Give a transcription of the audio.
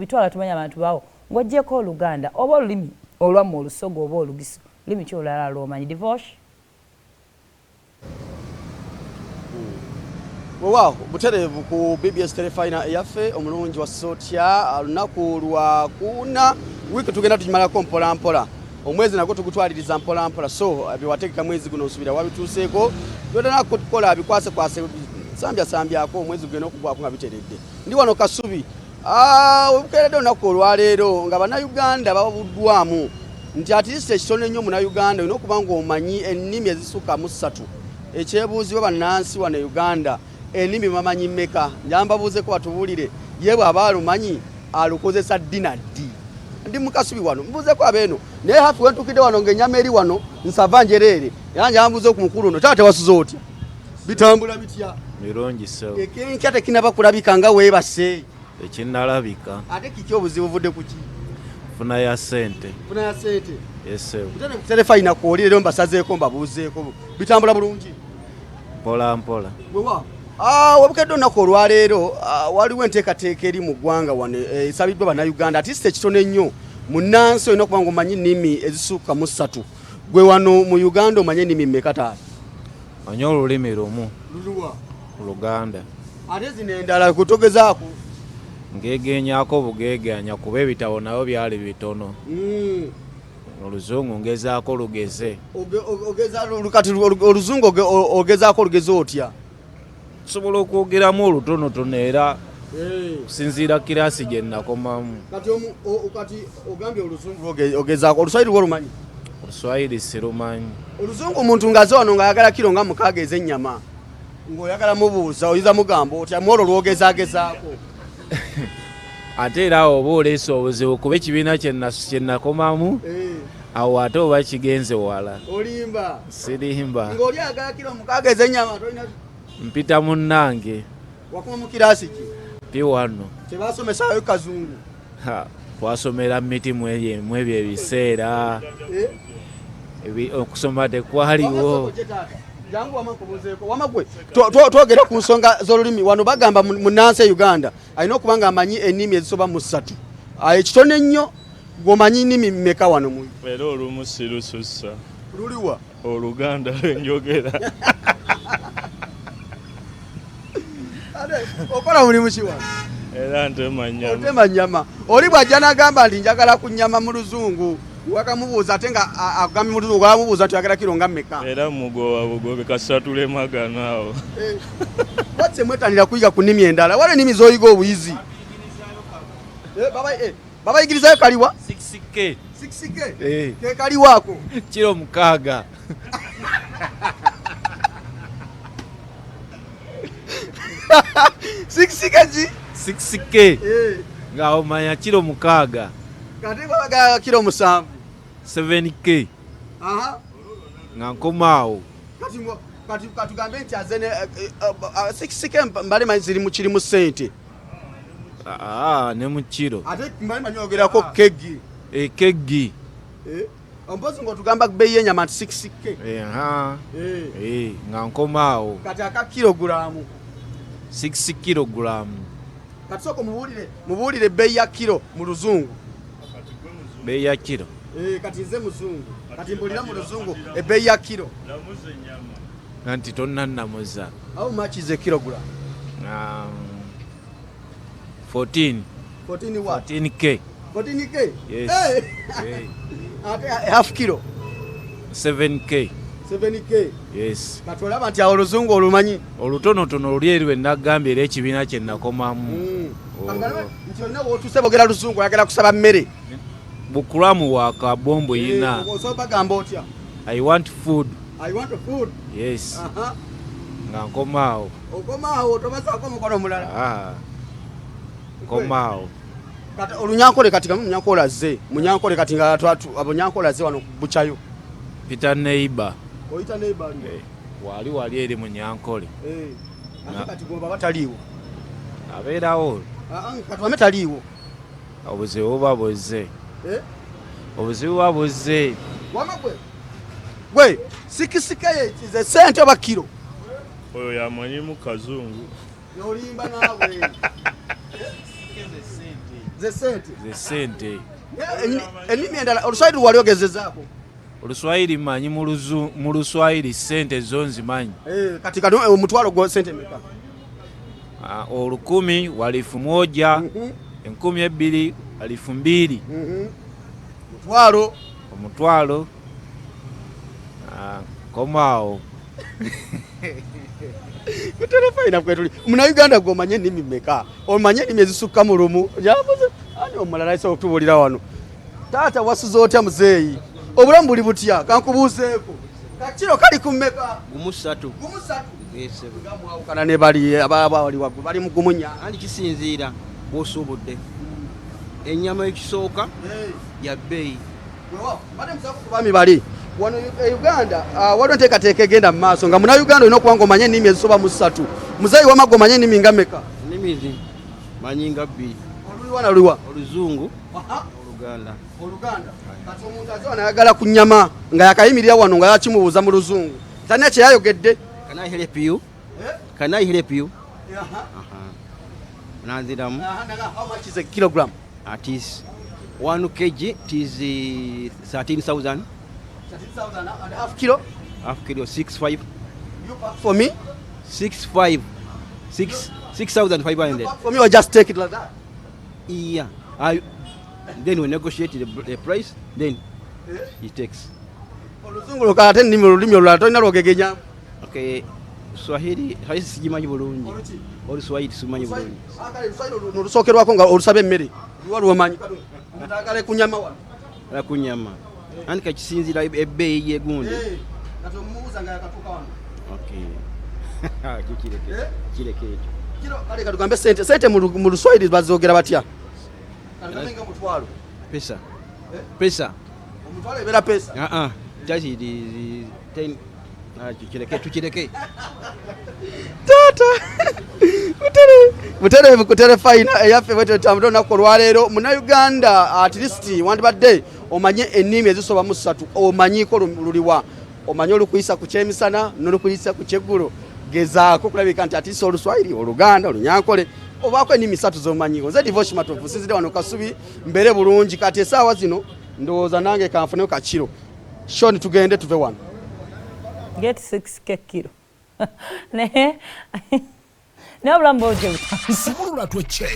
Bitwala tumanya abantu bawo ng'oggyeko Oluganda oba olulimi olwammwe Olusoga oba Olugisu, lulimi ki olulala lw'omanyi? Divosh? Weewaawo butereevu ku BBS Terefayina eyaffe omulungi wa Sotya, lunaku lwa kuna, wiiki tugenda tugimalako mpola mpola, omwezi nagwo tugutwaliriza mpola mpola, so byewategeka mwezi guno nsuubira wabituuseeko, byotana kukola bikwasekwase sambyako omwezi gugenda okugwako nga biteredde. Ndi wano Kasubi webukeeredde olunaku olwaleero nga bannayuganda babuddwamu nti at least ekitono ennyo munnayuganda olina okuba ng'omanyi ennimi ezisukka mu ssatu. Ekyebuuzibwa bannansi wano e Uganda ennimi bamanyi mmeka? Njambabuuzeko batubuulire ye bw'aba alumanyi alukozesa ddi na ddi. Ndi mu Kasubi wano mbuuzeko abeeno, naye hafi wentuukidde wano ng'ennyama eri wano nsava njereere, era njambuuze ku mukulu ono, taata tewasuze otya? Bitambula bitya? Birungi ssebo. Ekenkya tekinaba kulabika nga weebase. Ekinnalabika. Ate kiki obuzibu buvudde ku ki? Nfuna ya ssente. Nfuna ya ssente. Yes ssebo. Terefayina kwoli leero mbasazeeko mbabuuzeeko. Bitambula bulungi? Mpola mpola. Wewa. Webukedde olunaku olwaleero waliwo enteekateeka eri mu ggwanga wano esabiddwa bannayuganda at least ekitono ennyo munnansi olina okuba ng'omanyi ennimi ezisukka mu ssatu. Gwe wano mu Uganda omanyi ennimi mmeka taata? Manyi olulimi lumu. Luluwa? Luganda. Ate zino endala kutogezaako? Ngegenyaako bugeeganya kuba ebitabo nabyo byali bitono. Oluzungu ngezaako lugeze. Kati oluzungu ogezaako olugeze otya? Nsobola okwogeramu olutonotono era kusinziira kiraasi gye nakomamu. Kati ogambye oluzungu ogezaako, Oluswayiri lwo lumanyi? Oluswayiri sirumanyi. Oluzungu omuntu ng'aze wano ng'ayagala kiro nga 6 ez'ennyama ng'oyagala mubuuza oyinza mugamba otya mu olwo lw'ogezaagezaako? Ate era awo oba oleese obuzibu kuba ekibiina kye nakomamu awo ate oba kigenze wala. Olimba? Sirimba. Ng'oli ayagala kiro 6 ez'ennyama tolina. Mpita munnange. Wakoma mu kiraasi ki? P1. Tebasomesaayo kazungu? Twasomera miti mu ebyo ebiseera. Okusoma tekwaliwo. Jangu wama nkubuuzeeko. Wama gwe twogera ku nsonga z'olulimi wano bagamba munnansi e Uganda alina okuba ng'amanyi ennimi ezisoba mu ssatu. Ekitono ennyo gw'omanyi nnimi mmeka wano mu? Era olumu sirusussa. Luliwa? Oluganda lwenjogera. Okola mulimu ki wano? Era ntema nnyama. Otema nnyama. Oli bw'ajja n'agamba nti njagala ku nnyama mu luzungu, wakamubuuza ate nga agambye mu luzungu, wakamubuuza nti oyagala kiro nga mmeka? Era mugoba bugobe kasita tulemagana awo. Lwaki temwetanira kuyiga ku nnimi endala? Waliwo ennimi z'oyiga obuyizi. Babayigirizayo kaliwa? 6K. 6K? Ke kaliwaako? Kiro 6. 6K ki? 6K. Nga omanya kiro 6. Kati babaga kiro 7. 7K. Nga nkomaawo. Kati katugambe nti aze ne 6K mbale manyi ziri mu kiri mu ssente. Ne mu kiro. Ate mbale manyi ogerako keggi. Keggi. Ompozi ng'otugamba bbeeyi y'ennyama nti 6K. Nga nkomaawo. Kati aka kilogulaamu. 6 kilogulaamu. Kati sooka mubuulire ebbeeyi ya kiro mu luzungu. Bbeeyi ya kiro. Kati nze muzungu. Kati mbuulira mu luzungu ebbeeyi ya kiro. Anti tonnannamuza. How much is a kilogram? 14. 14 what? 14K. 14K? Yes. Hey. Hey. Ate half kilo? 7K. 7K? Yes. Kati olaba nti awo oluzungu olumanyi? Olutonotono luli eri lwe nagambye era ekibiina kye nakomamu. Nti olina w'otuuse boogera luzungu oyagala kusaba mmere. Bukulamu wa kabombo yina. Osobola bagamba otya? I want food. I want food. Yes. Nga nkomaawo. Okomaawo tobasaako omukono omulala. Nkomaawo. Kati olunyankole kati kamu munyankole azze. Munyankole kati nga abonyankole azze wano bukyayo. Peter neighbor. Oyita neighbor ali? Wali wali eri munyankole. Ate kati gwe baba taliiwo. Abeerawo. Kati wame taliiwo. Obuzibu buba buzze. Obuzibu buba buzze. Wama gwe. Gwe 6K ze ssente oba kiro? Oyo yamanyi mu kazungu. Yolimba naawe. Ze sente. Ze sente. Ennimi endala, Oluswayiri wali ogezezaako? Oluswayiri mmanyi, mu Luswayiri sente zo nzimanyi. Kati kati omutwalo gwa sente meka? 1,000 walifu moja, 2,000 alifu mbili. Mutwalo. Omutwalo. Komaawo. Kuterefayina kwetuli. Munnayuganda gwe omanye ennimi mmeka? Omanye ennimi ezisukka mu lumu? Yabuze, ani omulala ayisa okutubuulira wano? Taata wasuze otya muzeeyi? Obulamu buli butya? Kankubuuzeeko. Kakiro kali ku mmeka? Gumu ssatu. Gumu ssatu. Yes, sir. Nga mwawukana ne bali ababa bali waggulu, bali mu gumu nnya. Anti kisinziira bw'osuubudde. Ennyama ekisooka ya bbeeyi. Weewaawo, mbadde musaako ku baami bali. Wano e Uganda, waliwo enteekateeka egenda mu maaso nga munnayuganda olina okuba ng'omanye ennimi ezisoba mu ssatu. Muzeeyi wamma gwe omanye ennimi nga mmeka? Ennimi zi manyi nga bbiri. Oluliwa na luliwa? Oluzungu, Oluganda. Oluganda. Kati omuntu aze wano ayagala ku nnyama nga yakayimirira wano nga yakimubuuza mu Luzungu. Talina kye yayogedde. Can I help you? Can I help you? Aha. Nanziramu. How much is a kilogram? It is 1 kg, it is 13,000. 13,000 and half kilo? Half kilo, 6,5. You pack for me? 6,5. Six, 6,500. You pack for me or just take it like that? Yeah. Then we negotiate the price, then he takes. Oluzungu lwokka ate ennimi olulimi olulala tolina lwogegenya. Okay. Swahili, Swahili sigimanyi bulungi. Oluki? Oluswahili simanyi bulungi. Kale Oluswahili olusookerwako nga olusaba emmere. Luwa lwomanyi. Omuntu ayagala ku nnyama wano. Ayagala ku nnyama. Anti kakisinziira ebbeeyi y'egundi. Kati omubuuza nga yakatuuka wano. Okay. Kikireke. Kireke ekyo. Kiro, kale katugambe sente. Sente mu Luswahili bazoogera batya? Katugambe nga mutwalo. Pesa. Pesa. Omutwalo ebeera pesa. Just it is 10. Tukireke, tukireke. Taata. Butereevu ku terefayina eyaffe bwetyo tutambudde olunaku olwaleero. Munnayuganda at least wandibadde omanye ennimi ezisoba mu ssatu, omanyiiko luliwa, omanye olukuyisa ku kyemisana n'olukuyisa ku kyeggulo. Gezaako okulabika nti at least Oluswahili, Oluganda, Olunyankole obaako ennimi ssatu z'omanyiiko. Nze Divoshi Matovu, nsinzidde wano Kasubi, mbeere bulungi. Kati essaawa zino ndowooza nange kanfuneyo kakiro. Shoni, tugende tuve wano. Get 6K kilo. Naye obulamu bwotyo butambula. Sumulula twekye.